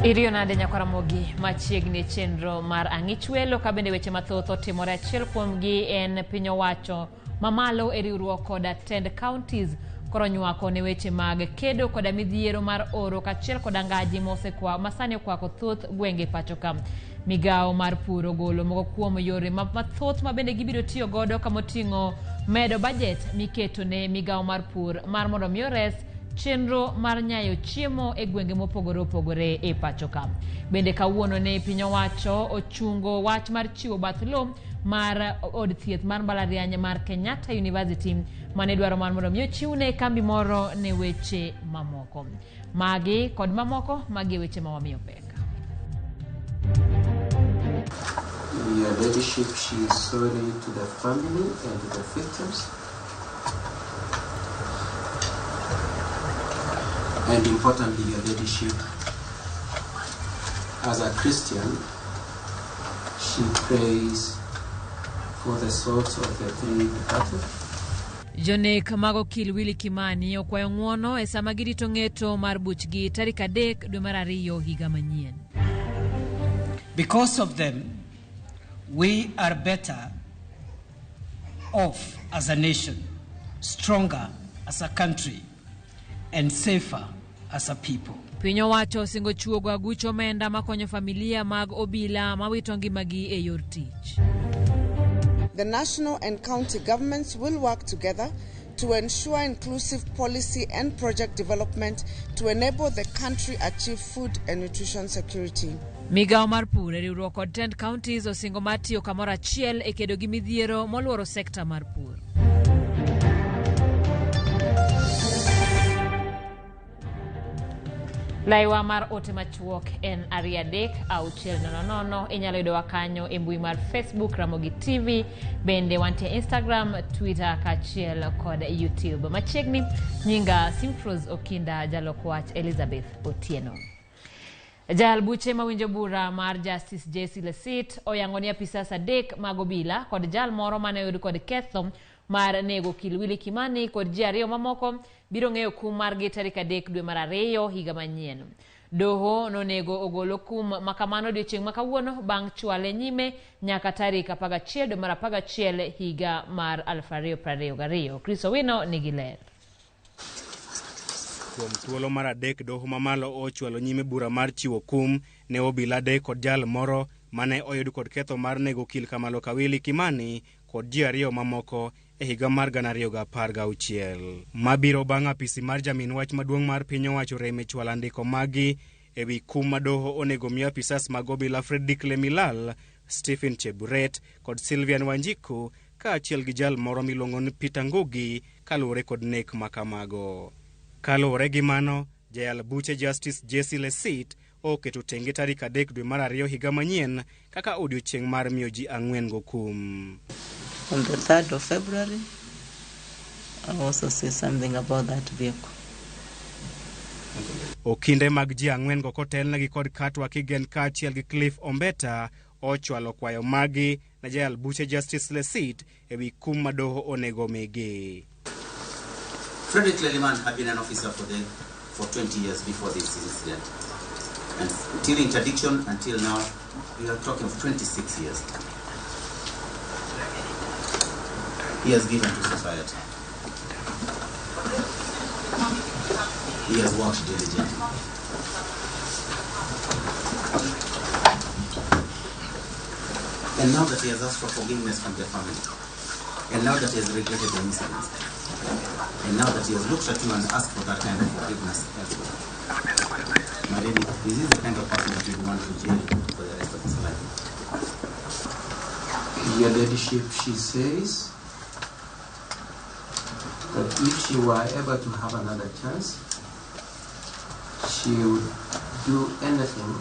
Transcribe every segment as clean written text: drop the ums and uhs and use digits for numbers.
Iriyo nade nyakwaramogi machiegni e chenro mar ang'ich welo ka bende weche mathoth otimore achiel kuomgi en piny owacho mamalo e riwruok koda tend counties koro nywako ne weche mag kedo koda midhiero mar oro kaachiel koda ngaji mosekwa masani okwako thoth gwenge pacho ka. Migawo mar pur ogolo moko kuom yore mathoth ma bende gibiro tiyo godo kamoting'o medo bajet miketo ne migawo mar pur mar mondo mi ores chenro mar nyayo chiemo e gwenge mopogore opogore e pacho ka. Bende kawuono ne piny owacho ochungo wach mar chiwo bath lo mar od thieth mar mbalariany mar Kenyatta University mane dwaro mar mondo mi ochiwne kambi moro ne weche mamoko. Magi kod mamoko magi e weche ma wamiyo pek. Your Ladyship, she is sorry to the family and to the victims. And importantly, Your Ladyship, as a Christian, she prays for the souls of the three departed. Jonek mag okil Willy Kimani okwayo ng'uono e sama girito ng'eto mar buchgi tarik 3 dwe mar 2 higa manyien. Because of them, we are better off as a nation, stronger as a country, and safer as a people. Piny owacho osingo chuogo aguch omenda makonyo familia mag obila mawito ngimagi e yor tich. The national and county governments will work together to ensure inclusive policy and project development to enable the country achieve food and nutrition security. Migawo mar pur e riwruok kod tend counties osingo mar tiyo kamoro achiel e kedo gi midhiero moluoro sekta mar pur. Laiwa mar ote machuok en 23600. Inyalo yudowa kanyo e mbui mar Facebook Ramogi TV, bende wantie Instagram, Twitter kaachiel kod YouTube. Machiegni nyinga Simfros Okinda, jalok wach Elizabeth Otieno. Jal buche mawinjo bura mar Justice Jesse Lesit oyango ni apisas 3 mag obila kod jal moro mane oyud kod ketho mar nego okil Willy Kimani kod ji 2 mamoko biro ng'eyo kum margi tarik 3 dwe mar 2 higa manyien. Doho nonego ogolo kum makamano odiochieng' ma kawuono bang' chwale nyime nyaka tarik 11 dwe mar 11 higa mar 2022. Chris Owino nigi ler. Kuom thuolo mar 3 doho mamalo ochwalo nyime bura mar chiwo kum ne obila 3 kod jal moro mane oyud kod ketho mar nego okil Kamalo Kawili Kimani kod ji 2 mamoko e higa mar 2016. Mabiro bang' apisi mar jamin wach maduong' mar piny owacho rem e chwalo andiko magi e wi kum ma doho onego mi apisas mag obila Fredrick Lemilal, Stephen Cheburet kod Sylvian Wanjiku kaachiel gi jal moro miluongo ni Peter Ngugi kaluwore kod nek makamago. Kaluwore gi mano, jayal buche Justice Jesse Lesit oketo tenge tarik 3 dwe mar 2 higa manyien kaka odiochieng' mar miyo ji 4 go kum. On the 3rd of February, I also say something about that vehicle. Okinde mag ji 4 go kotelnegi kod Katwa Kigen kaachiel gi Cliff Ombeta ochwalo kwayo magi na jayal buche Justice Lesit e wi kum ma doho onego migi. Frederick Leliman had been an officer for 20 years before this incident. And till interdiction until now, we are talking of 26 years. He has given to society. He has worked diligently. And now that he has asked for forgiveness from the family, and now that he has regretted the incident, and now that he has looked at you and asked for that kind of forgiveness elsewhere, my lady, is this the kind of person that you want to jail for the rest of his life? Your Ladyship, she says that if she were ever to have another chance, she would do anything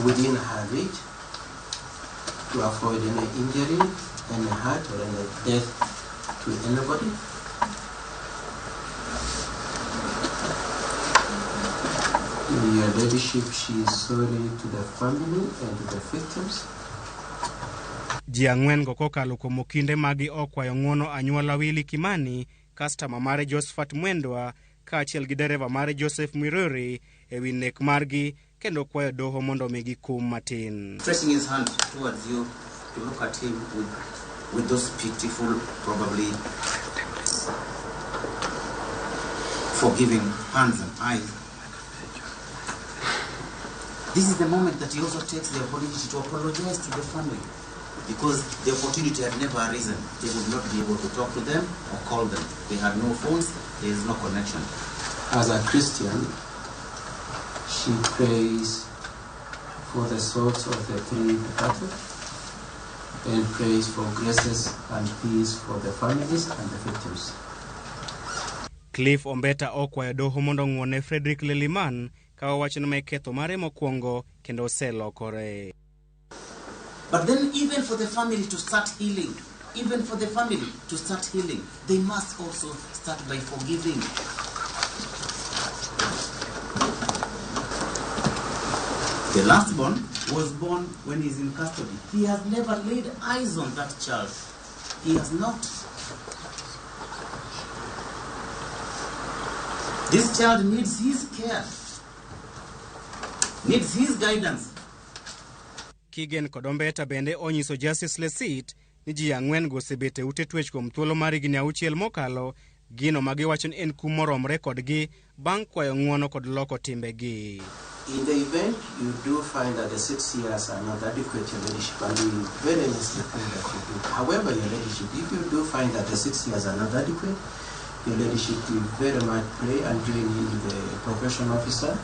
within her reach to avoid any injury, any hurt, or any death to anybody. Your Ladyship, she is sorry to the family and to the victims. Ji 4 go kokalo kuom okinde magi okwayo ng'uono anyuola Willy Kimani, kastama mare Josephat Mwendwa kaachiel gi dereva mare Joseph Mwiruri ewi nek margi kendo kwayo doho mondo omigi kum matin. Stretching his hand towards you to look at him with those pitiful, probably forgiving hands and eyes. This is the moment that he also takes the opportunity to apologize to the family, because the opportunity had never arisen. They would not be able to talk to them or call them. They had no phones, there is no connection. As a Christian, she prays for the souls of the three departed and prays for graces and peace for the families and the victims. Cliff Ombeta okwayo doho mondo ong'won ne Frederick Leliman ka owacho ni mae ketho mare mokwongo kendo oselokore. But then even for the family to start healing, even for the family to start healing, they must also start by forgiving. The last born was born when he's in custody. He has never laid eyes on that child. He has not. This child needs his care, needs his guidance. Kigen kod Ombeta bende onyiso Justice Lesit ni ji ang'wen go osebet e ute twech kuom thuolo mar higni auchiel mokalo, gino ma giwacho ni en kum moromore kodgi bang' kwayo ng'uono kod loko timbegi. In the event you do find that the 6 years are not adequate, Your Ladyship, and we very honestly think that you do. However, Your Ladyship, if you do find that the 6 years are not adequate, Your Ladyship, we very much pray and join in the probation officer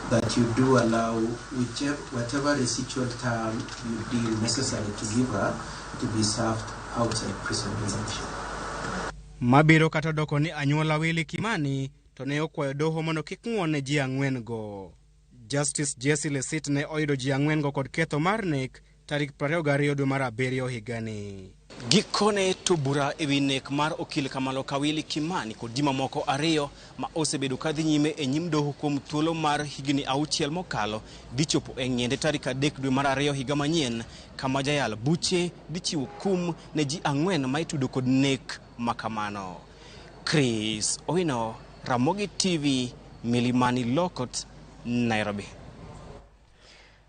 that you do allow whatever residual term you deem necessary to give her to be served outside prison, Your Ladyship. Mabiro kata doko ni anyuola Willy Kimani to ne okwayo doho mondo kik ng'won ne ji ang'wen go. Justice Jesse Lesit ne oyudo ji ang'wen go kod ketho mar nek tarik 22 dwe mar abiriyo higani. Gikone to bura ewi nek mar okil Kamalo Kawili Kimani kod ji mamoko ariyo ma osebedo kadhi nyime e nyim doho kuom thuolo mar higni auchiel mokalo dhi chopo e ng'iende tarik 3 dwe mar ariyo higa manyien, kama jayal buche dhi chiwo kum ne ji ang'wen ma itudo kod nek makamano. Chris Owino, Ramogi TV, Milimani Lokot, Nairobi.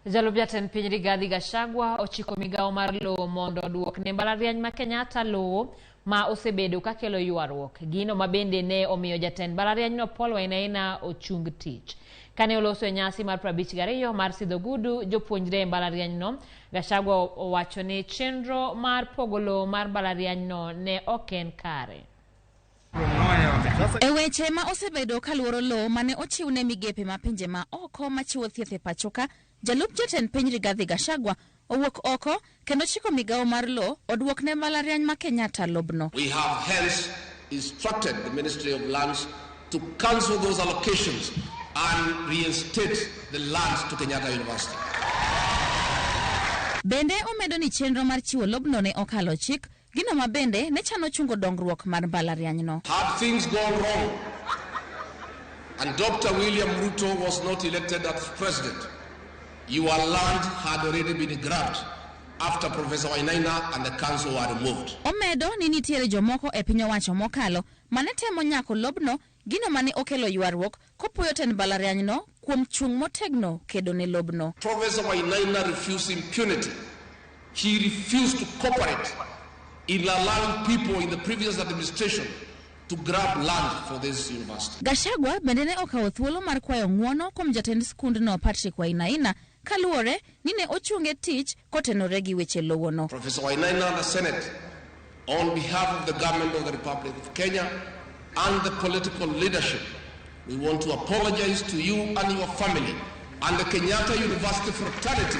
Jalup jatend piny Rigathi Gachagua ochiko migawo mar lowo mondo oduok ne mbalariany ma Kenyatta lowo ma osebedo kakelo ywaruok. Gino ma bende ne omiyo jatend mbalarianyno Paul Wainaina ochung tich. Kane oloso e nyasi mar 52 mar sidho gudu jopuonjre e mbalarianyno, Gachagua owacho ni chenro mar pogo lowo mar mbalarianyno ne ok en kare. E weche ma osebedo kaluoro lowo mane ochiw ne migepe ma pinje ma oko machiwo thieth e pachoka, jalup jatend piny Rigathi Gachagua owuok oko kendo chiko migawo mar lowo oduok ne mbalariany ma Kenyatta lobno. We have hence instructed the Ministry of Lands to cancel those allocations and reinstate the lands to Kenyatta University. Bende omedo ni chenro mar chiwo lobno ne okalo chik, gino ma bende ne chano chungo dongruok mar mbalarianyno. Had things gone wrong and Dr. William Ruto was not elected as president, your land had already been grabbed after Professor Wainaina and the council were removed. Omedo ni nitiere jomoko e piny owacho mokalo mane temo nyako lobno, gino mane okelo ywaruok kopuoyo tend mbalarianyno kuom chung' motegno kedo ne lobno. Professor Wainaina refused impunity. He refused to cooperate in allowing people in the previous administration to grab land for this university. Gachagua bende ne okawo thuolo mar kwayo ng'uono kuom jatend skundno Patrick Wainaina kaluwore ni ne ochunge tich kotenore gi weche lowono. Professor Wainaina and the Senate, on behalf of the government of the Republic of Kenya and the political leadership, we want to apologize to you and your family and the Kenyatta University fraternity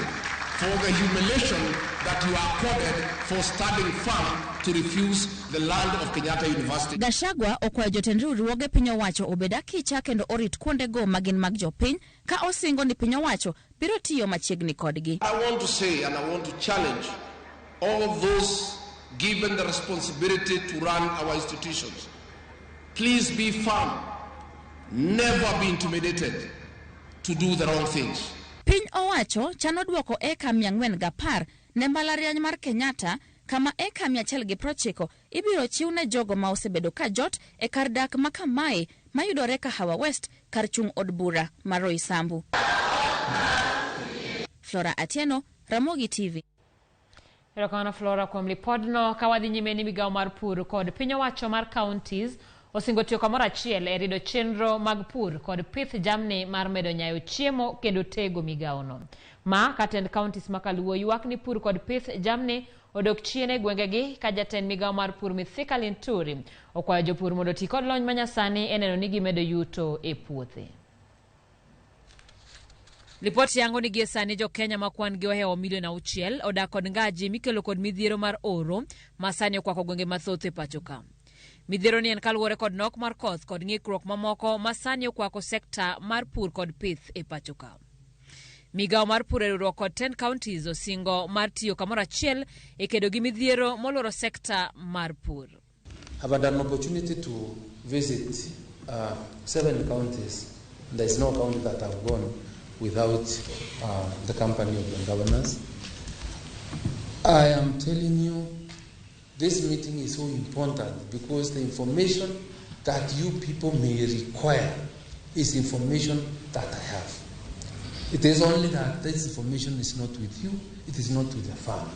for the humiliation that you are accorded for standing firm to refuse the land of Kenyatta University. Gachagua okwayo jotend riwruoge piny owacho obed akicha kendo orit kuondego ma gin mag jopiny ka osingo ni piny owacho biro tiyo machiegni kodgi. I want to say and I want to challenge all those given the responsibility to run our institutions. Please be firm. Never be intimidated to do the wrong things. Piny owacho chano duoko eka 410 ne mbalariany mar Kenyatta kama eka 190 ibiro chiw ne jogo ma osebedo ka jot e kar dak ma kamae mayudore Kahawa West, kar chung' od bura mar Roysambu. Flora Atieno, Ramogi TV. Erokamano Flora kuom lipodno. Ka wadhi nyime ni migawo mar pur kod piny owacho mar counties osingo tiyo kamoro achiel e rido chenro mag pur kod pith jamni mar medo nyayo chiemo kendo tego migawono. Ma ka tend counties ma Kaluo ywak ni pur kod pith jamni odok chien e gwengegi ka jatend migawo mar pur Mithika Linturi okwayo jopur mondo oti kod lony manyasani e neno ni gimedo yuto e puothe. Lipot yango ni gie sani jo Kenya ma kwan gi ohewo milion 6 odak kod ngaji mikelo kod midhiero mar oro ma sani okwako gwenge mathoth e pacho ka. Midhiero ni en kaluwore kod nok mar koth kod ng'ikruok mamoko ma sani okwako sekta mar pur kod pith e pacho ka. Migawo mar pur e riwruok kod 10 counties osingo mar tiyo kamoro achiel e kedo gi midhiero moluoro sekta mar pur. I've had an opportunity to visit 7 counties. There is no county that I've gone without the company of the governors. I am telling you, this meeting is so important because the information that you people may require is information that I have. It is only that this information is not with you, it is not with the farm.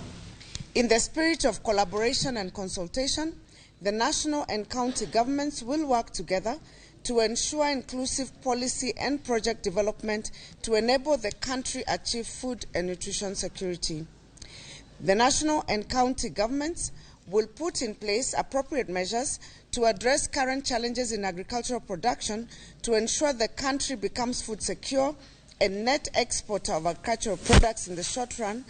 In the spirit of collaboration and consultation, the national and county governments will work together to ensure inclusive policy and project development to enable the country achieve food and nutrition security. The national and county governments will put in place appropriate measures to address current challenges in agricultural production to ensure the country becomes food secure and net exporter of agricultural products in the short run.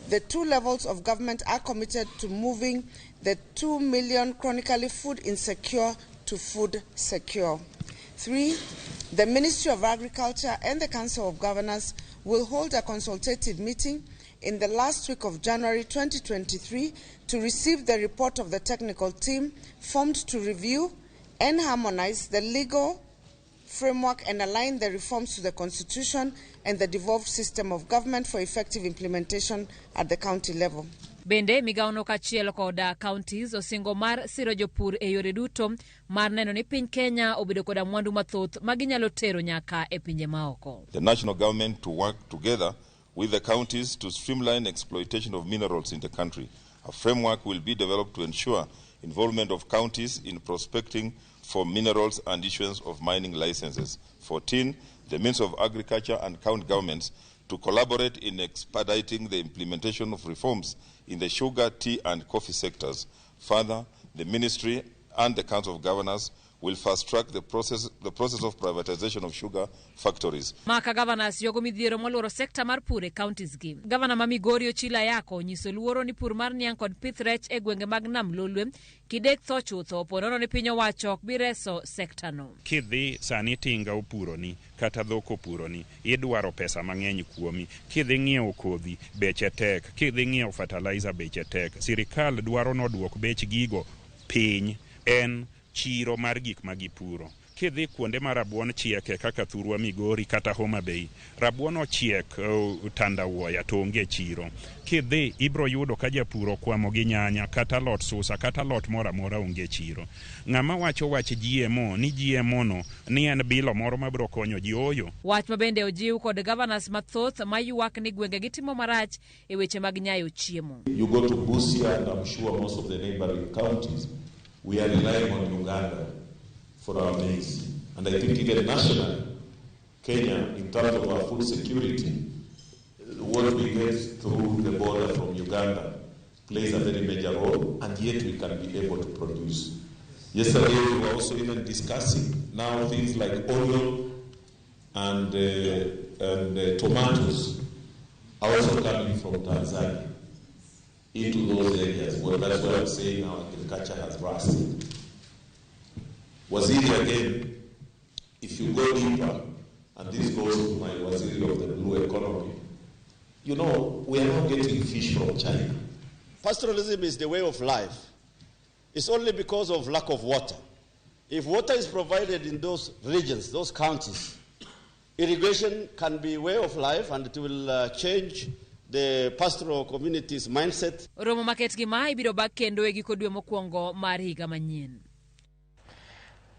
The two levels of government are committed to moving the 2 million chronically food insecure to food secure. 3, the Ministry of Agriculture and the Council of Governors will hold a consultative meeting in the last week of January 2023 to receive the report of the technical team formed to review and harmonize the legal framework and align the reforms to the Constitution and the devolved system of government for effective implementation at the county level. Bende migawono kaachiel kod counties osingo mar siro jopur e yore duto mar neno ni piny Kenya obedo koda mwandu mathoth ma ginyalo tero nyaka e pinje maoko. The national government to work together with the counties to streamline exploitation of minerals in the country. A framework will be developed to ensure involvement of counties in prospecting for minerals and issuance of mining licenses. 14, the Ministry of Agriculture and county governments to collaborate in expediting the implementation of reforms in the sugar, tea and coffee sectors. Further, the Ministry and the Council of Governors will fast-track the process of privatization of sugar factories. Maka governors yogo midhiero moluoro sekta mar pur e counties gi. Gavana ma Migori Ochilo Ayako onyiso luoro ni pur mar niang' kod pith rech e gwenge mag Nam Lolwe kidek tho chutho ponono ni piny owacho ok bi reso sekta no. Kidhi sani tinga opuroni kata dhok opuroni, idwaro pesa mang'eny kuomi. Kidhi ng'iewo kodhi beche tek, kidhi ng'iewo fertilizer beche tek. Sirikal dwaro noduok bech gigo piny en chiro mar gik ma gipuro. Kidhi kuonde ma rabuon chieke kaka Thurwa Migori kata Homa Bay, rabuon ochiek tandawuoya to onge chiro. Kidhi ibro yudo ka japur okwamo gi nyanya kata lot susa kata lot moro amora onge chiro. Ng'ama wacho wach GMO ni GMO no ni en bilo moro mabro konyo ji oyo. Wach ma bende ojiw kod governors mathoth ma ywak ni gwenge gitimo marach e weche mag nyayo chiemo. You go to Busia and I'm sure most of the neighboring counties, we are relying on Uganda for our maize. And I think even nationally, Kenya, in terms of our food security, what we get through the border from Uganda plays a very major role, and yet we can be able to produce. Yesterday we were also even discussing now things like onion and tomatoes are also coming from Tanzania into those areas. Well, that's what I'm saying now, agriculture has rusted. Waziri again, if you go deeper, and this goes to my Waziri of the blue economy, you know, we are now getting fish from China. Pastoralism is the way of life. It's only because of lack of water. If water is provided in those regions, those counties, irrigation can be a way of life and it will change the pastoral community's mindset. Romo maket gi ma ibiro bag kendo e giko dwe mokwongo mar higa manyien.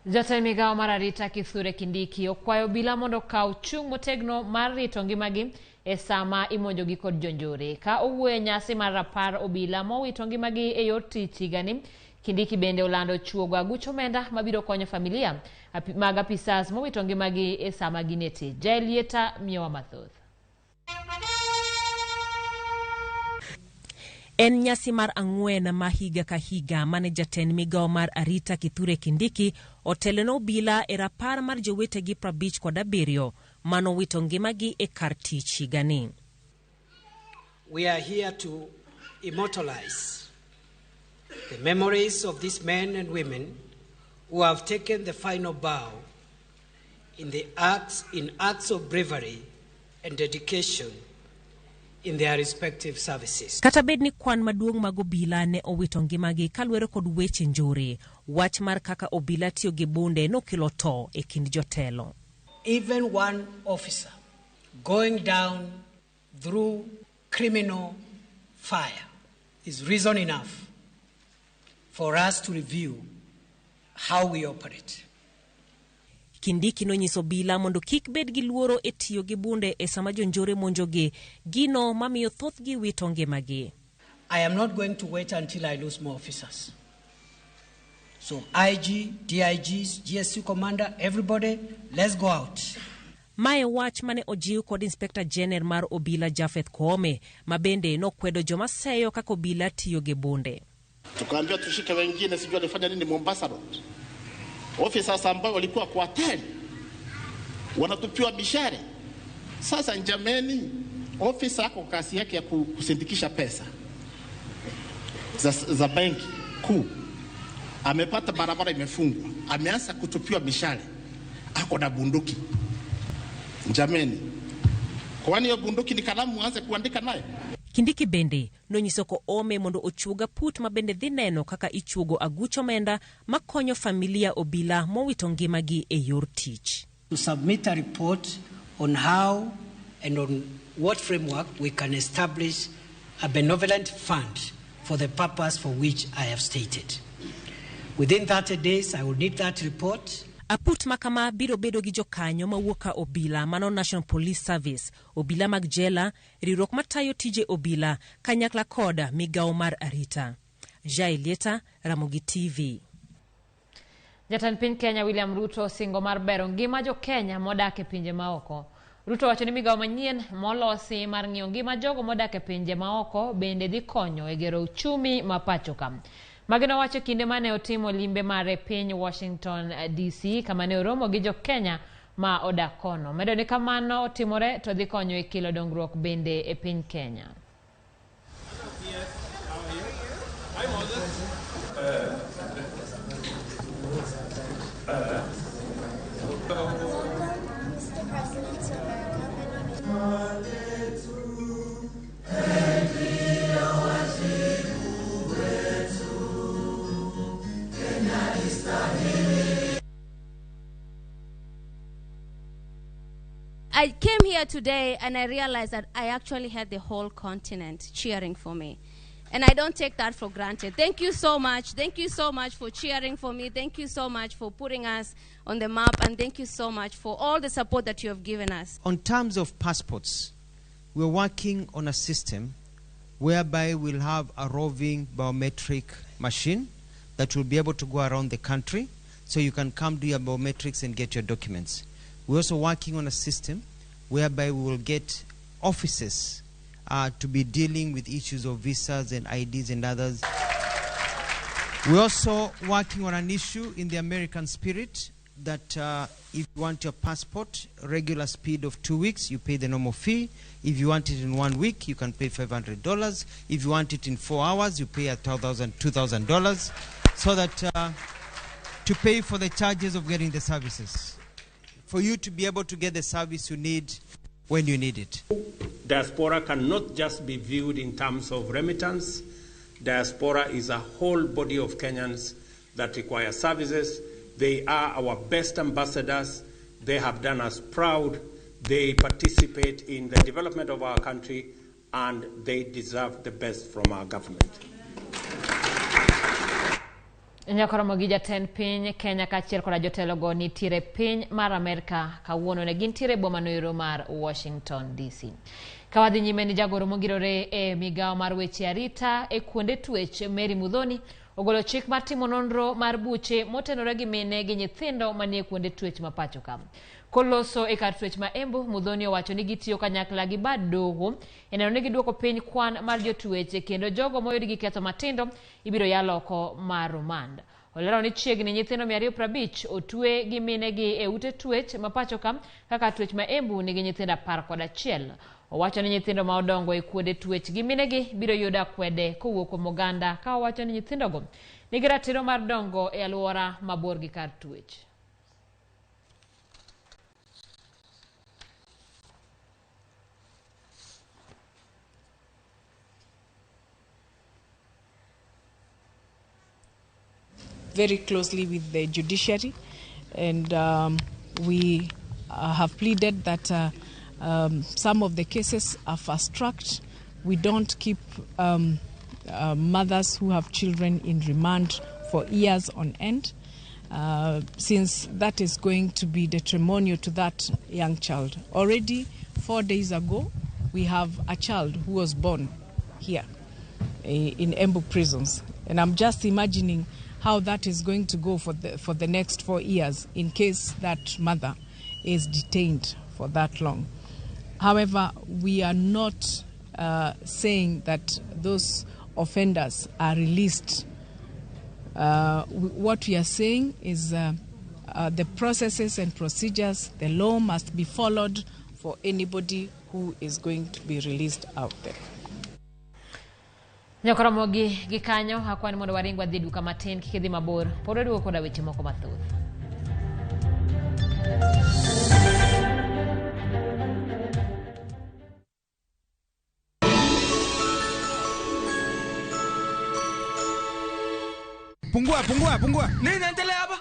Jatend migawo mar arita Kithure Kindiki okwayo obila mondo okaw chung' motegno mar rito ngimagi e sama imonjogi kod jonjore. Ka owuoyo e nyasi mar rapar obila mowito ngimagi e yor tich higani, Kindiki bende olando chuogo aguch omenda mabiro konyo familia mag apisas mowito ngimagi e sama gin e tich. Jael Lieta miyowa mathoth. En nyasi mar ang'wen ma higa ka higa mane jatend migawo mar arita Kithure Kindiki otelo ne obila e rapar mar jowetegi 57 manowito ngimagi e kar tich higani. We are here to immortalize the memories of these men and women who have taken the final bow in acts of bravery and dedication in their respective services. Kata bed ni kwan maduong' mag obila ne owito ngimagi kaluwore kod weche njore, wach mar kaka obila tiyo gi bunde nokelo tho e kind jotelo. Even one officer going down through criminal fire is reason enough for us to review how we operate. Kindiki nonyiso obila mondo kik bed gi luoro e tiyo gi bunde e sama jonjore monjogi, gino mamiyo thothgi wito ngimagi. I am not going to wait until I lose more officers. So IG, DIGs, GSU commander, everybody, let's go out. Mae wach mane ojiw kod Inspector General mar obila Japheth Koome, ma bende nokwedo joma seyo kaka obila tiyo gi bunde. Tukaambiwa tushike wengine, sijui walifanya nini Mombasa Road. Officers ambao walikuwa kwa hatari wanatupiwa mishale. Sasa jameni, officer ako kazi yake ya kusindikisha pesa za benki kuu, amepata barabara imefungwa, ameanza kutupiwa mishale, ako na bunduki. Jameni, kwani hiyo bunduki ni kalamu aanze kuandika nayo? Kindiki bende nonyiso Koome mondo ochuog aput ma bende dhi neno kaka ichuogo aguch omenda makonyo familia obila mowito ngimagi e yor tich. To submit a report on how and on what framework we can establish a benevolent fund for the purpose for which I have stated. Within 30 days, I will need that report. Aput ma kama biro bedo gi jokanyo mawuok ka obila mano National Police Service, obila mag jela, riwruok matayo tije obila kanyakla kod migawo mar arita. Jael Lieta, Ramogi TV. Jatend piny Kenya William Ruto osingo mar bero ngima jo Kenya modak e pinje maoko. Ruto wacho ni migawo manyien molosi mar ng'iyo ngima jogo modak e pinje maoko bende dhi konyo e gero uchumi ma pacho ka. Magi nowacho kinde mane otimo limbe mare piny Washington DC kama ne oromo gi jo Kenya ma odak kono. Medo ni kamano otimore to dhi konyo e kelo dongruok bende e piny Kenya. I came here today and I realized that I actually had the whole continent cheering for me. And I don't take that for granted. Thank you so much. Thank you so much for cheering for me. Thank you so much for putting us on the map. And thank you so much for all the support that you have given us. On terms of passports, we're working on a system whereby we'll have a roving biometric machine that will be able to go around the country so you can come do your biometrics and get your documents. We're also working on a system whereby we will get offices to be dealing with issues of visas and IDs and others. We're also working on an issue in the American spirit that if you want your passport, regular speed of 2 weeks, you pay the normal fee. If you want it in 1 week, you can pay $500. If you want it in 4 hours, you pay $1,000, $2,000, so that to pay for the charges of getting the services, for you to be able to get the service you need when you need it. Diaspora cannot just be viewed in terms of remittance. Diaspora is a whole body of Kenyans that require services. They are our best ambassadors. They have done us proud. They participate in the development of our country, and they deserve the best from our government. Nyakoromo gi jatend piny Kenya kaachiel koda jotelogo nitiere piny mar Amerka kawuono ne gintiere e boma noero mar Washington DC. Ka wadhi nyime ni jagoro mogirore e migawo mar weche arita e kuonde twech Mary Muthoni ogolo chik mar timo nonro mar buche motenore gi mine gi nyithindo manie kuonde twech ma pacho ka. Koloso e kar twech ma Embu, Muthoni owacho ni gitiyo kanyakla gi bad doho e neno ni giduoko piny kwan mar jotwech kendo jogo moyud gi ketho matindo ibiro yal oko mar remand. Olero ni chiegni nyithindo 250 otwe gi minegi e ute twech ma pacho ka kaka twech ma Embu nigi nyithindo 11. Owacho ni nyithindo ma odongo e kuonde twech gi minegi biro yudo akwede kowuok kuom oganda ka owacho ni nyithindogo nigi ratiro mar dongo e alwora mabor gi kar twech. Very closely with the judiciary, and we have pleaded that some of the cases are fast-tracked. We don't keep mothers who have children in remand for years on end, since that is going to be detrimental to that young child. Already 4 days ago, we have a child who was born here in Embu prisons, and I'm just imagining how that is going to go for the next 4 years in case that mother is detained for that long. However, we are not saying that those offenders are released. What we are saying is the processes and procedures, the law must be followed for anybody who is going to be released out there. Nyakoromogi gi kanyo akwani mondo waring wadhi duka matin kik idhi mabor pod waduogo koda weche moko mathoth. Pungua, pungua, pungua. Nini endelea hapa?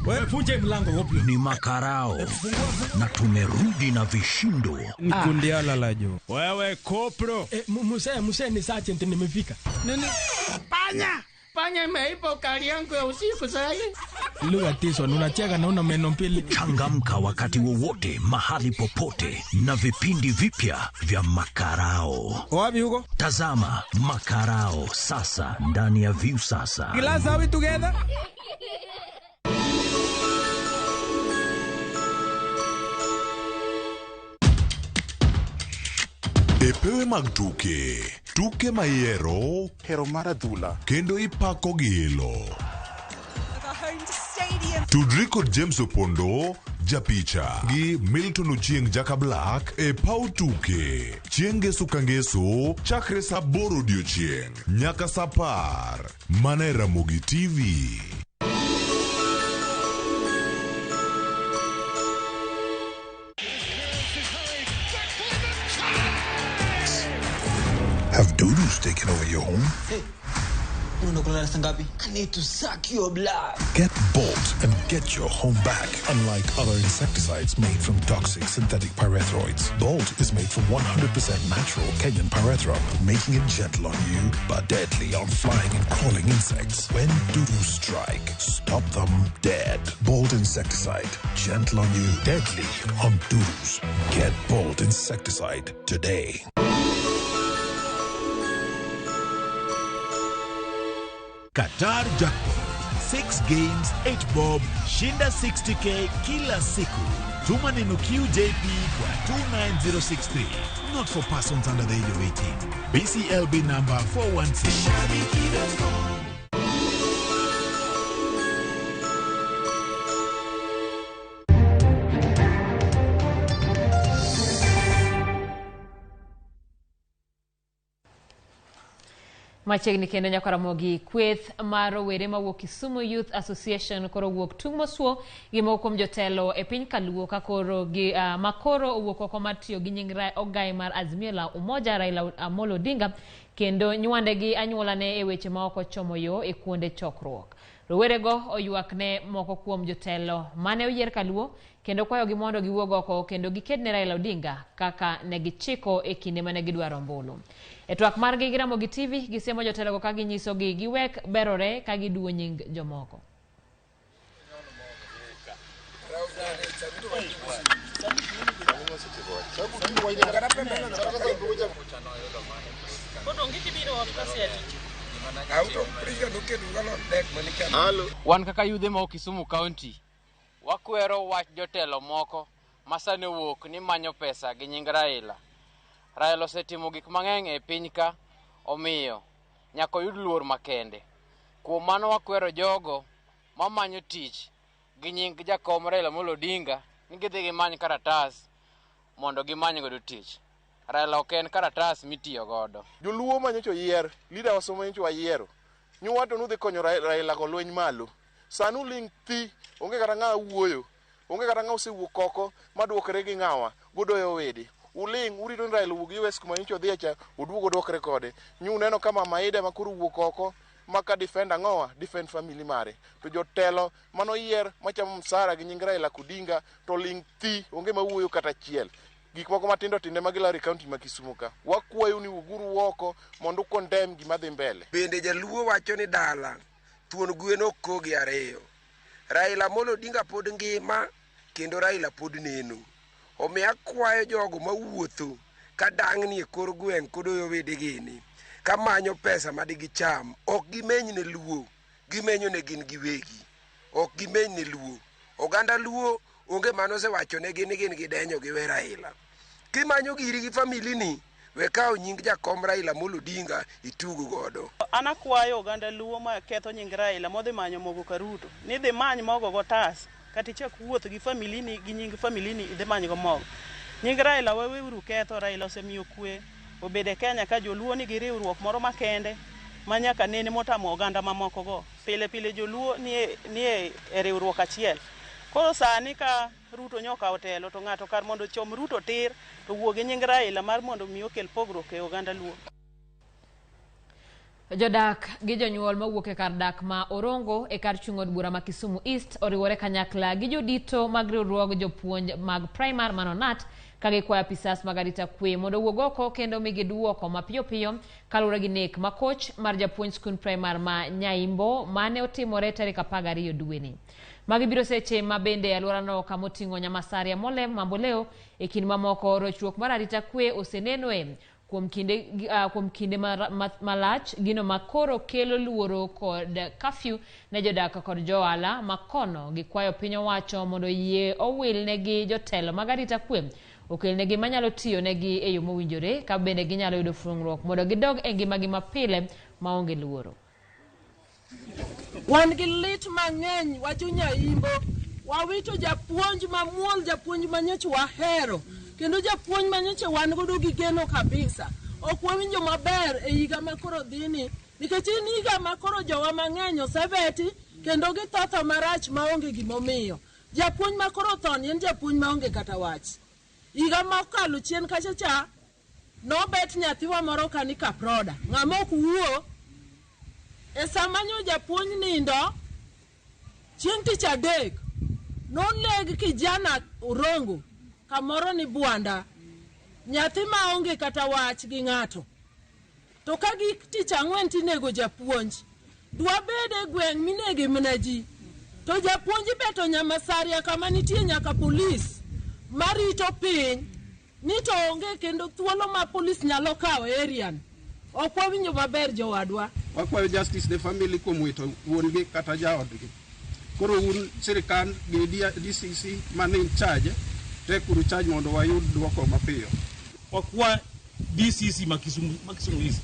Wewe funje mlango hoplo. Ni makarao. Na tumerudi na vishindo. Ni kundi ala la jo. Wewe kopro. Muse ni sergeant nimefika. Nini? Panya. Panya imeiba kali yangu ya usiku sasa. Look at this one, unacheka na una meno mbili. Changamka wakati wowote, mahali popote na vipindi vipya vya Makarao. Wapi huko? Tazama Makarao sasa ndani ya Viusasa. Glass, are we together? E pewe mag tuke, tuke mayiero, hero mar adhula, kendo ipako gi ilo. Tudri kod James Opondo, japicha, gi Milton Ochieng Jaka Black e paw tuke. Chieng' ngeso ka ngeso, chakre saa 8 odiochieng' nyaka saa 10. Mana e Ramogi TV. Have dudus taken over your home? Hey, I need to suck your blood. Get Bolt and get your home back. Unlike other insecticides made from toxic synthetic pyrethroids, Bolt is made from 100% natural Kenyan pyrethrum, making it gentle on you, but deadly on flying and crawling insects. When dudus strike, stop them dead. Bolt insecticide, gentle on you, deadly on dudus. Get Bolt insecticide today. Qatar Jackpot. 6 games, 8 bob, shinda 60k kila siku. Tuma neno QJP kwa 29063. Not for persons under the age of 18. BCLB number 416. Machiegni kendo Nyakaramogi kweth mar rowere mawuok Kisumu Youth Association koro wuok tung' mosuo gi moko kuom jotelo e piny Kaluo ka koro gi makoro owuok oko mar tiyo gi nying ogai mar Azimio la Umoja Raila Amolo Odinga kendo nywande gi anyuolane e weche ma ok ochomo yo e kuonde chokruok. Rowerego oywak ne moko kuom jotelo mane oyier kaluo kendo kwayogi mondo giwuog oko kendo giked ne Raila Odinga kaka ne gichiko e kinde mane gidwaro ombulu. E twak margi gi Ramogi TV, gisiemo jotelogo ka ginyisogi giwek berore ka giduwo nying jomoko. Wan kaka yudhe ma Kisumu County, wakwero wach jotelo moko ma sani owuok ni manyo pesa gi nying Raila. Raila osetimo gik mang'eny e piny ka, omiyo nyaka oyud luor makende. Kuom mano wakwero jogo mamanyo tich gi nying jakom Raila Amolo Odinga ni gidhi gimany karatas mondo gimany godo tich. Raila ok en karatas mitiyo godo. Joluo manyocha oyier, leader wa manyocha wayiero. Nyuwato nudhi konyo Raila go lweny malo. Sani uling' thi, onge kata ng'a wuoyo. Onge kata ng'a osewuok oko maduokre gi ng'awa, godoyo wede. Uling' urito ni Raila owuog US kuma nyocha odhiye cha, oduog oduokre kode. Nyu uneno ka Mama Ida ma koro owuok oko ma ka defend ang'owa, defend family mare. To jotelo manoyier machamo msara gi nying Raila Odinga to ling' thi, onge mawuoyo kata achiel. Gik moko matindo tindo ema gilaro e kaunti ma Kisumu ka. Wakwayo ni wuoguru oko mondo u condemn gima dhi mbele. Bende jaluo wacho ni dala thuon gwen ok kogi ariyo. Raila Amolo Odinga pod ngima kendo Raila pod neno. Omiyo akwayo jogo mawuotho ka dang'ni e kor gweng' kodoyo wedegi ni ka manyo pesa madigicham ok gimeny ne luo, gimenyo ne gin giwegi. Ok gimeny ne luo. Oganda luo onge mano osewachonegi ni gin gidenyo giwe Raila. Kimanyo giri gi famili ni, we kawo nying jakom Raila Amolo Odinga itug godo. An akwayo oganda luo ma ketho nying Raila modhi manyo mogo ka Ruto ni dhi many mogo gotas kata ichak wuoth gi famili ni gi nying famili ni idhi many go mogo. Nying Raila waweuru ketho, Raila osemiyo kwe obedo e Kenya ka joluo nigi riwruok moro makende ma nyaka nene motamo oganda mamoko go. Pile pile joluo nie e riwruok achiel. Koro sani ka Ruto nyokawo telo to ng'ato kar mondo ochom Ruto tir to wuo gi nying Raila mar mondo mi okel pogruok e oganda luo. Jodak gi jonyuol mawuok e kar dak ma Orongo e kar chung' od bura ma Kisumu East oriwore kanyakla gi jodito mag riwruog jopuonj mag primar manonat ka gikwayo apisas mag arita kwe mondo owuog oko kendo migi duoko mapiyo piyo kaluwore gi nek makoch mar japuonj skund primar ma Nyaimbo mane otimore tarik 12 dweni. Magi biro seche ma bende e alworano kamoting'o Nyamasaria, Molem, Mamboleo e kind mamoko rochruok mar arita kwe osenenoe kuom kinde malach gino makoro kelo luoro kod kafyu ne jodak kod johala makono gikwayo piny owacho mondo yie owil negi jotelo mag arita kwe okelnegi manyalo tiyo negi e yo mowinjore ka bende ginyalo yudo fuong'ruok mondo gidog e ngimagi mapile maonge luoro. Wan gi lit mang'eny wacho Nyaimbo, wawito japuonj mamuol, japuonj manyocha wahero, kendo japuonj manyocha wan godo gi geno kabisa. Ok wawinjo maber e higa makoro dhini, nikech en higa makoro jowa mang'eny osebeti kendo githo tho marach maonge gimomiyo. Japuonj makoro thoni en japuonj maonge kata wach. Higa mokalo chien kacha cha, nobet nyathiwa moro kani Kaproda, ng'ama ok wuo. E sama nyo japuonj nindo, chieng' tich adek, noneg kijana Orongo kamoro ni Bwanda, nyathi maonge kata wach gi ng'ato. To ka gik tich ang'wen tinego japuonj, dwabed e gweng' minege mana ji. To japuonj ibeto Nyamasaria kama nitie nyaka polis marito piny, ni to onge kendo thuolo ma polis nyalo kawo area ni. Ok wawinjo maber jowadwa. Wakwayo justice ne family kuom wito wuon-gi kata jaodgi. Koro un sirikal gi DCC man in charge, tekuru charge mondo wayud duoko mapiyo. Wakwa DCC ma Kisumu East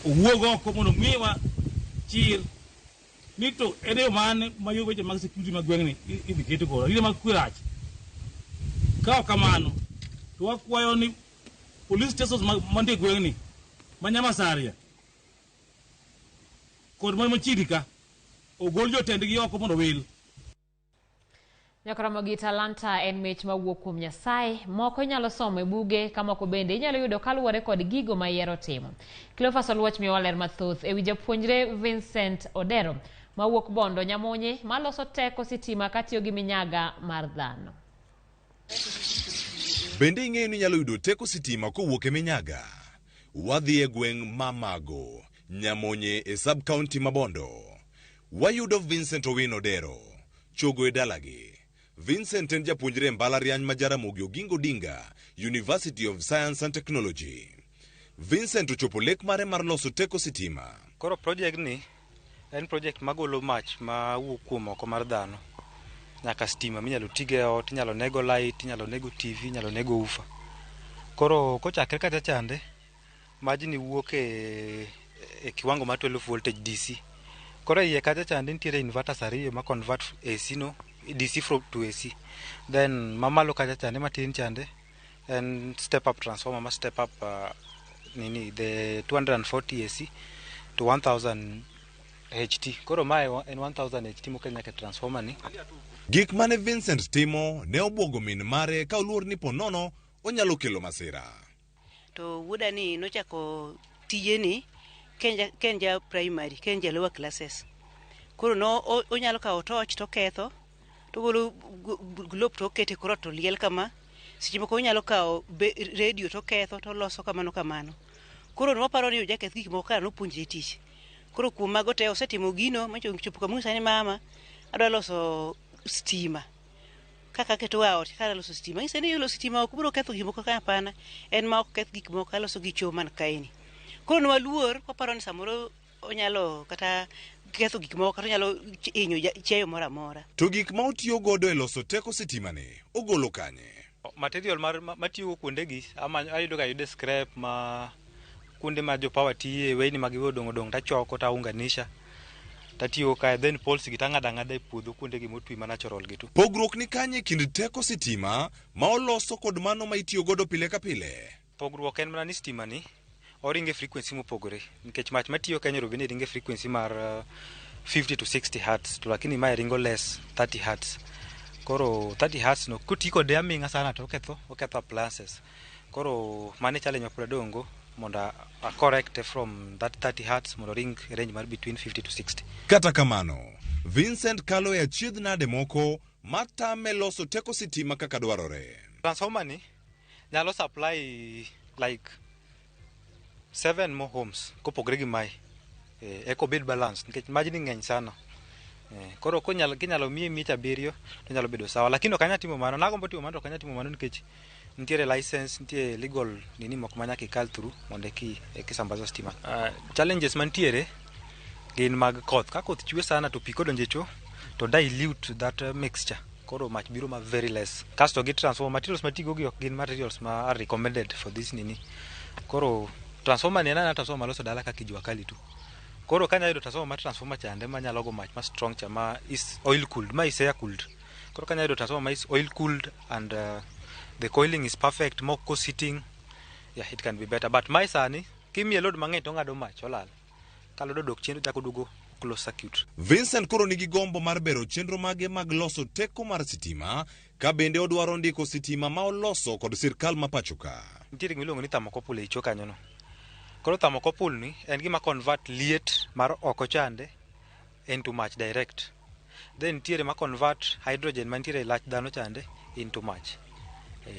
owuog oko mondo miwa chir ni to en yo mane ma yo weche mag security mag gweng'ni idhi ket godo. Arita mag kwe rach. Ka ok kamano to wakwayo ni police stations mantie gweng'ni ma Nyamasaria kod man machiegni ka ogol jotendgi oko mondo wil. Nyakoromo gi talanta en mich mawuok kuom Nyasaye. Moko inyalo somo e buge ka moko bende inyalo yudo kaluwore kod gigo ma iyiero timo. Cleophas Oluoch miyowa ler mathoth ewi japuonjre Vincent Odero mawuok Bondo Nyamonye maloso teko sitima katiyo gi minyaga mar dhano. Bende ing'eyo ni inyalo yudo teko sitima kowuok e minyaga? Wadhi e gweng' ma Mago, Nyamonye e sub county ma Bondo. Wayudo Vincent Owino Odero, chogo e dalagi. Vincent en japuonjre e mbalariany ma Jaramogi Oginga Odinga University of Science and Technology. Vincent ochopo lek mare mar loso teko sitima. Koro project ni en project magolo mach mawuok kuom oko mar dhano nyaka stima minyalo tigo e ot, inyalo nego light, inyalo nego TV, inyalo nego woofer. Koro kochakre kacha chande, majni wuok e, e kiwango mar 12 voltage DC. Koro e iye kacha chande nitiere inverters ariyo ma convert AC no DC from to AC. Then mamalo kacha chande matin chande en step up transformer ma step up nini the 240 AC to 1000 HT. Koro mae en 1000 HT mokel nyaka e transformer ni. Gik mane Vincent timo ne obwogo min mare ka oluor ni ponono onyalo kelo masira. To wuoda ni nochako tijeni ka en ja primary, ka en ja lower classes. Koro no onyalo kawo torch to oketho, to ogolo globe to oketo e kor ot to liel kama. Seche moko onyalo kawo radio to oketho to oloso kamano kamano. Koro nwaparo ni ojaketh gik moko kara nopuonjre tich. Koro kuom mago te osetimo gino mochopo kama onyisa ni mama adwa loso stima. Kaka aketo e ot kaka loso stima. Anyise ni loso stima ok biro ketho gik moko ka hapana. En ma ok keth gik moko aloso gi choo man kaeni. Koro nwaluor waparo ni samoro onyalo kata ketho gik moko kata onyalo hinyo chiayo moro amora. To gik ma otiyo godo e loso teko sitima ni ogolo kanye? Material mar matiyogo kuondegi amanyo ayudo ga ayuda scrap ma kuonde ma jo power tiye weyni ma giwe odong' odong' tachoko taunganisha tatiyo kae then poles gi tang'ado ang'ada e puodho kuonde gi motwi ma natural gi tu. Pogruok ni kanye e kind teko sitima ma oloso kod mano ma itiyo godo pile ka pile? Pogruok en mana ni stima ni oringo e frequency mopogore nikech mach matiyo Kenya Nairobi ni ringo e frequency mar 50 to 60 hertz to lakini mae ringo less 30 hertz. Koro 30 hertz no koti kode aming'a sana to oketho oketho appliances. Koro mano e challenge ma pod adong' go mondo a correct from that 30 hertz mondo oring e range mar between 50 to 60. Kata kamano, Vincent kalo e achiedh nade moko ma tame loso teko sitima kaka dwarore. Transformer ni nyalo supply like 7 more homes kopogre gi mae eka obed balance nikech majni ng'eny sana. Koro konyalo kinyalo miye miech abiriyo to nyalo bedo sawa lakini ok anyal timo mano nagombo timo mano to ok anyal timo mano nikech nitiere license nitie legal nini moko ma nyaka ikal through mondo eki eki sambaza stima. Challenges mantiere gin mag koth ka koth chwe sana to pi kodonjo e cho to dilute that mixture koro mach biro ma very less. Kasto gi transformer materials matigo gi ok gin materials ma are recommended for this nini. Koro transformer ni en aena transformer maloso dala kaka jua kali tu. Koro kanya yudo transformer mar transformer chande manyalo go mach ma strong cha ma is oil cooled ma is air cooled. Koro kanya yudo transformer ma is oil cooled and the coiling is perfect mok cause heating yeah it can be better but mae sani kimiye load mang'eny to ong'ado mach olal. Ka load odok chien to ochako oduogo close circuit. Vincent koro nigi gombo mar bero chenro mage mag loso teko mar sitima ka bende odwaro ndiko sitima ma oloso kod sirkal ma pacho ka. Nitiere gima iluongo ni thermocouple ei cho kanyo no. Koro thermocouple ni en gima convert liet mar oko chande into mach direct. Then nitiere ma convert hydrogen mantiere e lach dhano chande into mach.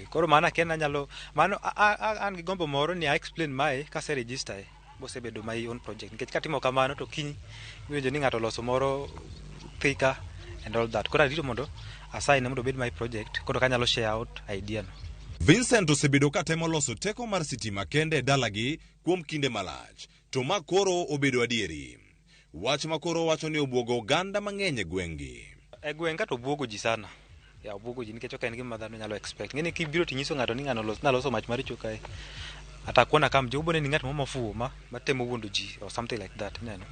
Koro mano akia ni anyalo mano an gi gombo moro ni a explain mae kase register e bosebedo my own project nikech katimo kamano to kiny iwinjo ni ng'ato oloso moro thika and all that. Koro arito mondo a sign mondo obed my project koro kanyalo share out idea no. Vincent osebedo ka temo loso teko mar sitima kende e dalagi kuom kinde malach, to ma koro obedo adieri. Wach ma koro owacho ni obwogo oganda mang'eny e gweng'gi. E gweng' ka to obwogo ji sana. Ya obwogo ji nikech ok en gima dhano nyalo expect. Ng'eni kibiro tinyiso ng'ato ni ng'ano naloso mach mar cho kae. Atakuona kam jogo boneni ng'at moro mofuwo ma matemo wuondo ji or something like that ineno.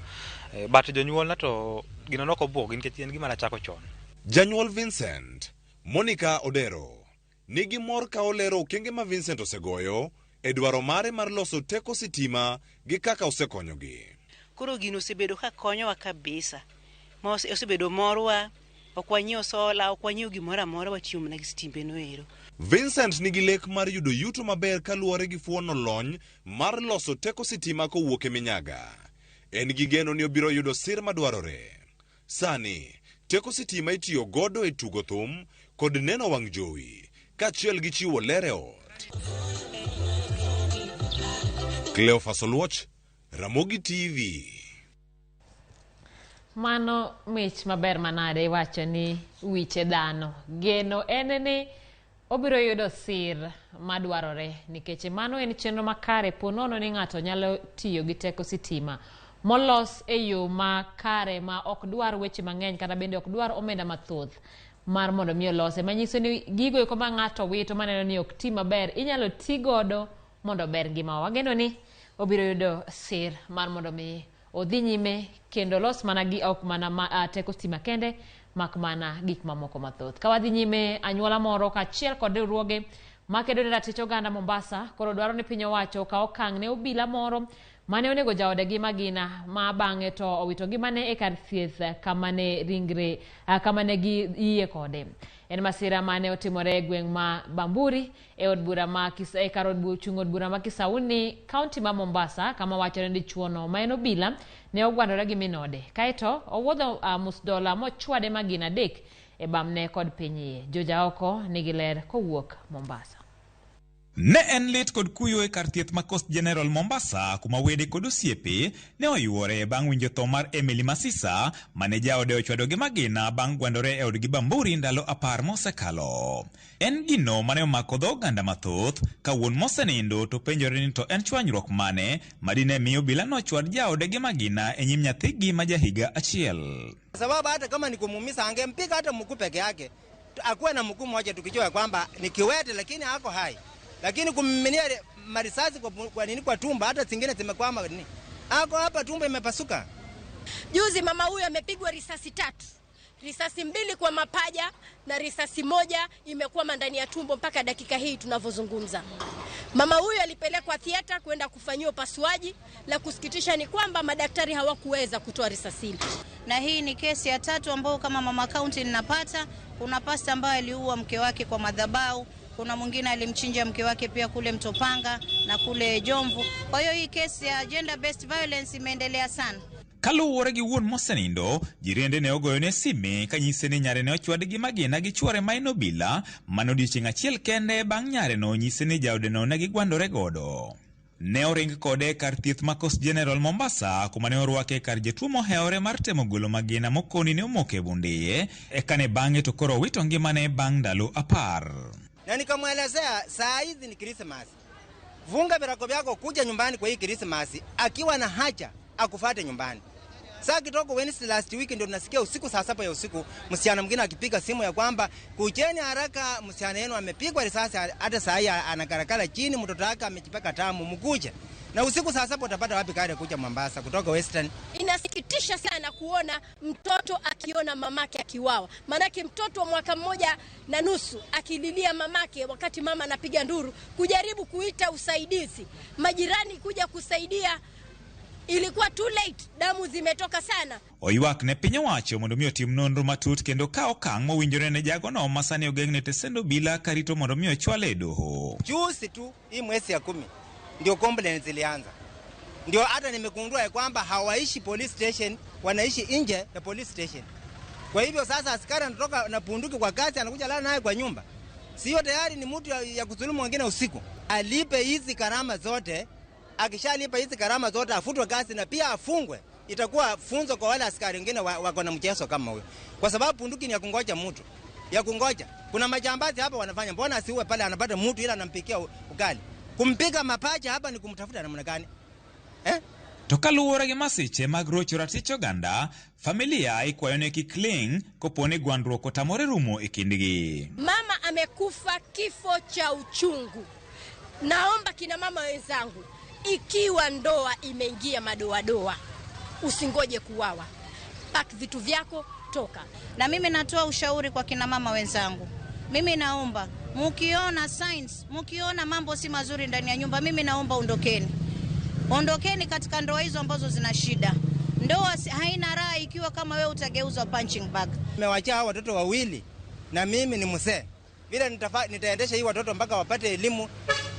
But jonyuolna to gino nok obwogi nikech en gima nachako chon. Janyuol Vincent, Monica Odero, nigi mor ka olero okenge ma Vincent osegoyo e dwaro mare mar loso teko sitima gi kaka osekonyogi. Koro gino osebedo ka konyowa kabisa. Ma osebedo morwa, ok wanyiew sola, ok wanyiew gimoro amora, watiyo mana gi sitimbe no ero. Vincent nigi lek mar yudo yuto maber kaluwore gi fuono lony mar loso teko sitima kowuok e minyaga. En gi geno ni obiro yudo sir madwarore. Sani, teko sitima itiyo godo e tugo thum kod neno wang' jowi, kaachiel gi chiwo ler e ot. Cleophas Oluoch, Ramogi TV. Mano mich maber manade iwacho ni wiche dhano. Geno en ni obiro yudo sir madwarore nikech mano en chenro makare po nono ni ng'ato nyalo tiyo gi teko sitima molos e yo makare ma ok dwar weche mang'eny kata bende ok dwar omenda mathoth mar mondo mi olose, manyiso ni gigo eko ma ng'ato wito maneno ni ok ti maber inyalo ti godo mondo ober ngimawa. Wageno ni obiro yudo sir mar mondo mi odhi nyime kendo los mana gi ok mana ma, teko stima kende mak mana gik mamoko mathoth. Ka wadhi nyime, anyuola moro kaachiel kod riwruoge makedo ne ratich oganda Mombasa koro dwaro ni piny owacho okaw okang' ne obila moro mane onego jaode gi magina ma bang'e to owito ngimane e kar thieth kama ne ringre kama ne giyie kode. En masira mane otimore e gweng' ma Bamburi e od bura ma e kar od chung' od bura ma Kisauni, kaunti ma Mombasa, kama wachore ni dichuono ma en obila ne ogwandore gi min ode. Kaeto owuodho musdola mochwade magina 3 e bamne kod piny iye. Joja oko nigi ler kowuok Mombasa. Ne en lit kod kuyo e kar thieth ma Coast General Mombasa kuma wede kod osiepe ne oyuore bang' winjo tho mar Emily Masisa mane jaode ochwado gi magina bang' gwandore e odgi Bamburi ndalo 10 mosekalo. En gino mane omako dho oganda mathoth ka wuon mosenindo to penjore ni to en chwanyruok mane madine miyo obila nochwad jaode gi magina e nyim nyathigi ma jahiga 1. Sababu hata kama ni kumuumiza angempiga hata mguu peke yake, akuwe na mguu mmoja tukijua kwamba ni kiwete lakini hako hai. Lakini kumiminia marisasi kwa nini kwa tumbo, hata zingine zimekwama nini. Ako hapa tumbo imepasuka. Juzi mama huyu amepigwa risasi 3. Risasi 2 kwa mapaja na risasi 1 imekwama ndani ya tumbo mpaka dakika hii tunavyozungumza. Mama huyu alipelekwa theater kwenda kufanyiwa upasuaji. La kusikitisha ni kwamba madaktari hawakuweza kutoa risasi ile. Na hii ni kesi ya 3 ambayo kama mama county ninapata. Kuna pastor ambaye aliua mke wake kwa madhabahu. Kuna mwingine alimchinja mke wake pia kule Mtopanga na kule Jomvu. Kwa hiyo hii kesi ya gender based violence imeendelea sana. Kaluwore gi wuon mosenindo, jirende ne ogoyone sime kanyise ni nyare ne ochwad gi magina gi chwore ma en obila mano odiechieng' achiel kende bang' nyare no nyise ni jaode no ne gigwandore godo. Ne oring kode e kar thieth ma Coast General Mombasa kuma ne orwake e kar jatuo mohewore mar temo golo magina mokoni ne omoko e bund iye, eka ne bang'e to koro owito ngimane bang' ndalo 10. Na nikamwelezea saa hizi ni Christmas. Vunga virago vyako kuja nyumbani kwa hii Christmas, akiwa na haja akufuate nyumbani. Saa kidogo Wednesday last week ndio tunasikia usiku saa 7 ya usiku msichana mwingine akipiga simu ya kwamba kujeni haraka, msichana yenu amepigwa risasi, hata saa hii anakarakala chini, mtoto wake amejipaka tamu, mkuje. Na usiku saa 7 utapata wapi gari kuja Mombasa kutoka Western? Inasikitisha sana kuona mtoto akiona mamake akiuawa. Maanake mtoto wa mwaka 1.5 akililia mamake wakati mama anapiga nduru kujaribu kuita usaidizi, majirani kuja kusaidia, ilikuwa too late, damu zimetoka sana. Oywak ne piny owacho mondo mi otim nonro matut kendo kaw okang' mowinjore ne jagono ma sani ogeng'ne tesend obila karito mondo mi ochwale e doho. Juzi tu hii mwezi ya 10 ndio complaints zilianza. Ndio hata nimegundua ya kwamba hawaishi police station, wanaishi nje ya police station. Kwa hivyo sasa askari anatoka na bunduki kwa kazi anakuja lala naye kwa nyumba. Sio tayari ni mtu ya kudhulumu wengine usiku. Alipe hizi gharama zote. Akishalipa hizi gharama zote afutwe kazi na pia afungwe. Itakuwa funzo kwa wale askari wengine wako na mchezo kama huyo. Kwa sababu bunduki ni ya kungoja mtu. Ya kungoja. Kuna majambazi hapa wanafanya, mbona asiue pale anapata mtu ila anampikia ugali. Kumpiga mapacha hapa ni kumtafuta namna gani? To kaluwore gi masiche mag rocho ratich oganda, familia ikwayo ne kik ling' kopo ni gwandruok otamore rumo e kindgi. Mama amekufa kifo cha uchungu. Naomba kina mama wenzangu, ikiwa ndoa imeingia madoadoa, usingoje kuwawa. Pack vitu vyako, toka. Na mimi natoa ushauri kwa kina mama wenzangu. Mimi naomba mkiona signs, mkiona mambo si mazuri ndani ya nyumba, mimi naomba ondokeni. Ondokeni katika ndoa hizo ambazo zina shida. Ndoa haina raha ikiwa kama wewe utageuzwa punching bag. Nimewachia watoto wawili na mimi ni mzee. Vile nitaendesha hii watoto mpaka wapate elimu,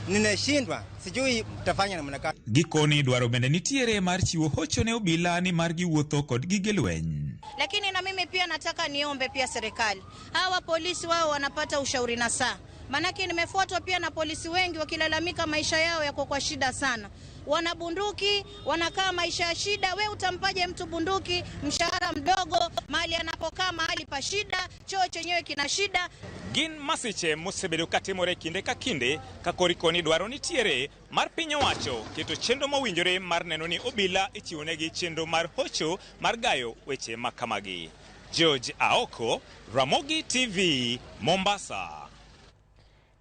ninashindwa, sijui mtafanya namna gani. Gikoni dwaro bende nitiere mar chiwo hocho ne obila ni mar giwuotho kod gige lweny. Lakini na mimi pia nataka niombe pia serikali, hawa polisi wao wanapata ushauri na saa. Manake nimefuatwa pia na polisi wengi wakilalamika maisha yao yako kwa shida sana. Wana bunduki, wanakaa maisha ya shida. We utampaje mtu bunduki, mshahara mdogo, mahali anapokaa mahali pa shida, choo chenyewe kina shida. Gin masiche mosebedo katimore kinde ka kinde ka korikoni dwaro nitiere mar piny owacho keto chenro mowinjore mar neno ni obila ichiwonegi chenro mar hocho mar gayo weche makamagi. George Aoko, Ramogi TV, Mombasa.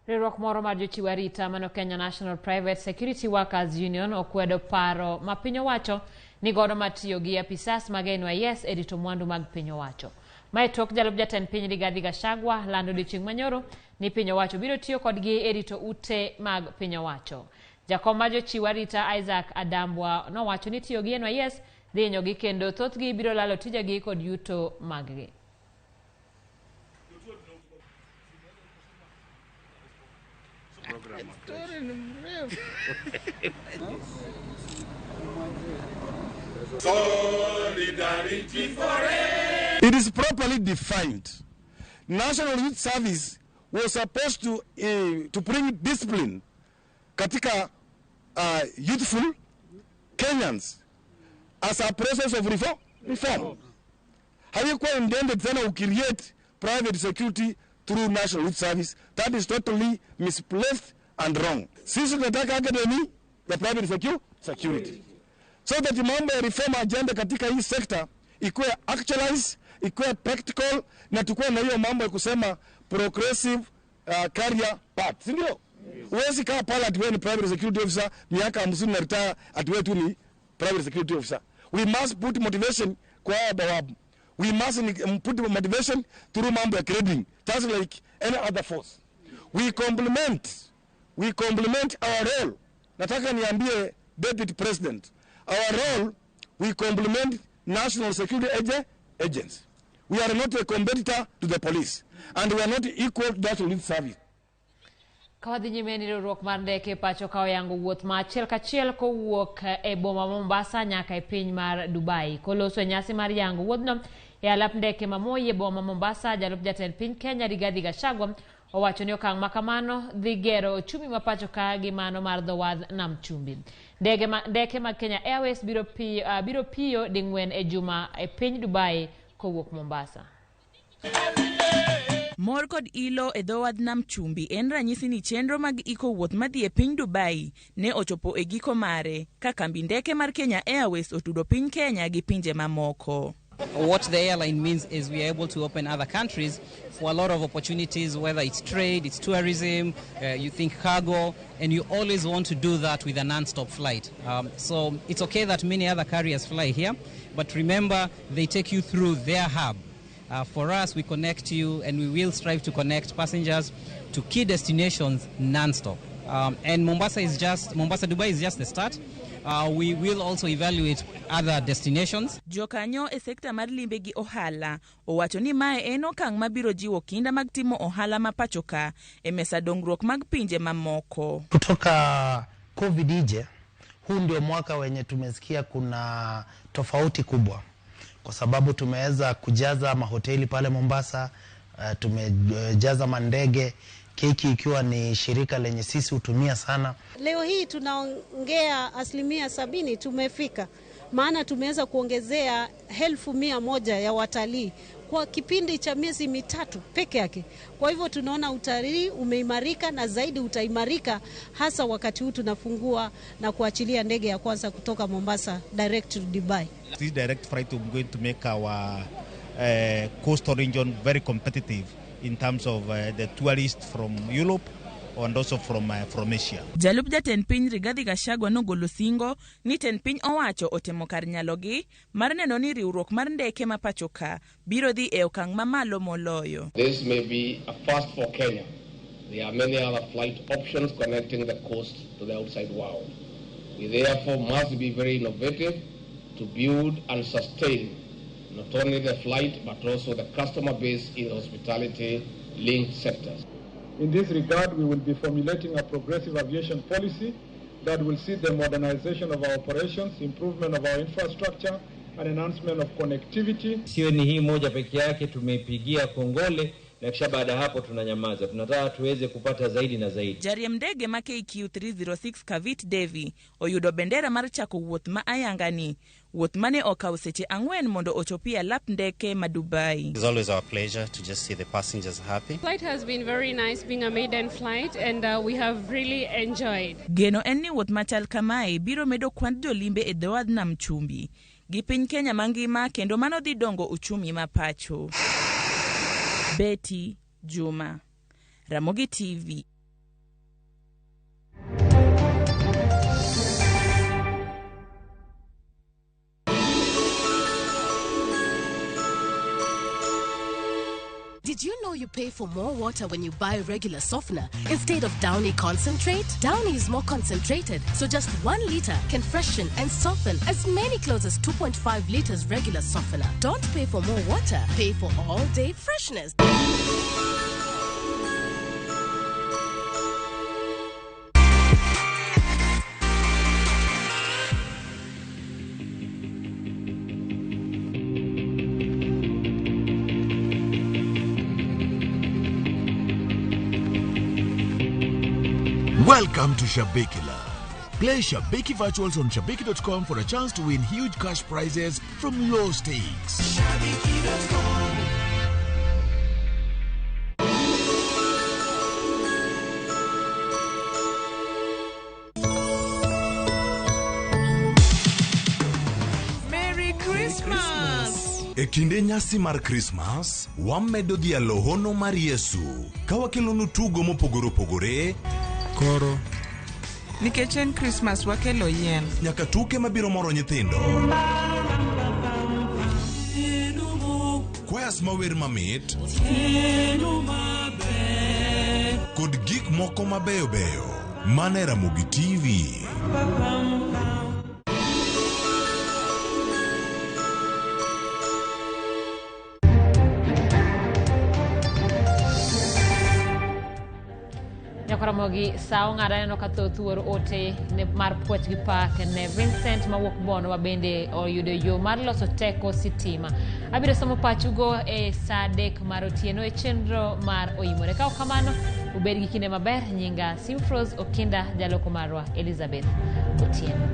Riwruok moro mar jochiw arita mano Kenya National Private Security Workers Union okwedo paro ma piny owacho ni godo mar tiyo gi apisas mag NYS e rito mwandu mag piny owacho. Mae tok jalup jatend piny Rigathi Gachagua lando odiochieng' manyoro ni piny owacho biro tiyo kodgi e rito ute mag piny owacho. Jakom mar jochiw arita Isaac Adambwa nowacho ni tiyo gi NYS dhi hinyogi kendo thothgi biro lalo tijegi kod yuto maggi. Solidarity forever. It is properly defined. National Youth Service was supposed to bring discipline katika youthful Kenyans as a process of reform. Haikuwa intended tena ucreate private security through National Youth Service. That is totally misplaced and wrong. Sisi tunataka academy ya private security. So that mambo ya reform agenda katika hii sector ikuwe actualized, ikuwe practical, na tukuwe na hiyo mambo ya kusema progressive career path. Si ndio? Huwezi kaa pale ati wewe ni private security officer miaka 50 na retire ati wewe tu ni private security officer. We must put motivation kwa bawabu. We must put motivation through mambo ya grading, just like any other force. We complement our role. Nataka niambie Deputy President, our role, we complement National Security Agency. We are not a competitor to the police, and we are not equal to National Youth Service. Kawadhi nyime ni riwruok mar ndeke pacho ka oyango wuoth ma achiel kachiel kowuok e boma Mombasa nyaka e piny mar Dubai. Koloso e nyasi mar yango wuodhno e alap ndeke ma Moi e boma Mombasa, jalup jatend piny Kenya Rigathi Gachagua owacho ni okang' makamano dhi gero ochumi ma pacho ka gi mano mar dho wadh nam chumbi. Ndeke mag Kenya Airways biro piyo ding'wen e juma e piny Dubai kowuok Mombasa. Mor kod ilo e dho wadh nam chumbi en ranyisi ni chenro mag iko wuoth madhi e piny Dubai ne ochopo e giko mare ka kambi ndeke mar Kenya Airways otudo piny Kenya gi pinje mamoko. What the airline means is we are able to open other countries for a lot of opportunities, whether it's trade, it's tourism, you think cargo, and you always want to do that with a non-stop flight. So it's okay that many other carriers fly here, but remember they take you through their hub. For us, we connect you, and we will strive to connect passengers to key destinations non-stop. And Mombasa, Dubai is just the start. We will also evaluate other destinations. Jokanyo e sekta mar limbe gi ohala owacho ni mae en okang' mabiro jiwo kinda mag timo ohala ma pacho ka e mesa dongruok mag pinje mamoko. Kutoka COVID ije, huu ndio mwaka wenye tumesikia kuna tofauti kubwa, kwa sababu tumeweza kujaza mahoteli pale Mombasa, tumejaza mandege, keki ikiwa ni shirika lenye sisi hutumia sana. Leo hii tunaongea 70% tumefika, maana tumeweza kuongezea 1,100 ya watalii kwa kipindi cha miezi mitatu peke yake. Kwa hivyo tunaona utalii umeimarika na zaidi utaimarika hasa wakati huu tunafungua na kuachilia ndege ya kwanza kutoka Mombasa direct to Dubai. This direct flight is going to make our coastal region very competitive in terms of the tourists from Europe and also from Asia. Jalup jatend piny Rigathi Gachagua nogolo singo ni tend piny owacho otemo kar nyalogi mar neno ni riwruok mar ndeke ma pacho ka biro dhi e okang' mamalo moloyo. This may be a first for Kenya. There are many other flight options connecting the coast to the outside world. We therefore must be very innovative to build and sustain not only the flight but also the customer base in hospitality-linked sectors. In this regard, we will be formulating a progressive aviation policy that will see the modernization of our operations, improvement of our infrastructure, an enhancement of connectivity. Sio ni hii moja peke yake tumeipigia kongole na kisha baada ya hapo tunanyamaza. Tunataka tuweze kupata zaidi na zaidi. Jariemb ndege ma KQ 306 Kavit Devi oyudo bendera mar chako wuoth ma ayanga ni. Wuoth mane okawo seche 4 mondo ochopie alap ndeke ma Dubai. It's always our pleasure to just see the passengers happy. Flight has been very nice, being a maiden flight, and we have really enjoyed. Geno en ni wuoth machal kamae biro medo kwand jolimbe e dho wadh nam chumbi gi piny Kenya mangima kendo mano dhi dongo uchumi ma pacho. Betty Juma, Ramogi TV. Did you know you pay for more water when you buy regular softener instead of Downy concentrate? Downy is more concentrated, so just 1 liter can freshen and soften as many clothes as 2.5 liters regular softener. Don't pay for more water, pay for all day freshness. Welcome to Shabiki Land. Play Shabiki Virtuals on Shabiki.com for a chance to win huge cash prizes from low stakes. Shabiki.com. Merry Christmas! E kinde nyasi mar Krismas, wamedo dhialo hono mar Yesu ka wakelonu tugo mopogore opogore. Koro nikech en Krismas wakelo yien. Nyaka tuke mabiro moro nyithindo. Kwayas mawer mamit kod gik moko mabeyo beyo mana e Ramogi TV. Nyakoramogi sa ong'ado aneno ka thoth wuor ote ne mar puoch gi pak ne Vincent mawuok Bondo ma bende oyudo yo mar loso teko sitima. Abiro somo pachugo e sa 3 mar otieno e chenro mar Oimore. Ka ok kamano, ubed gi kinde maber. Nyinga Simfrose Okinda, jaloko marwa Elizabeth Otieno.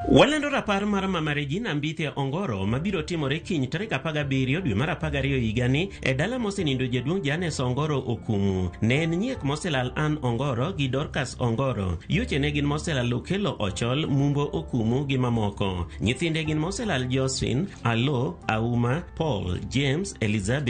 Walando rapar mar Mama Regina Mbithe Ongoro mabiro timore kiny tarik 17 dwe mar 12 higani e dala mosenindo jaduong' Janes Ongoro Okumu. Ne en nyiek moselal Ann Ongoro gi Dorcas Ongoro. Yuoche ne gin moselal Okelo Ochol, Mumbo Okumu gi mamoko. Nyithinde gin moselal Josephine, Alo, Auma, Paul, James, Elizabeth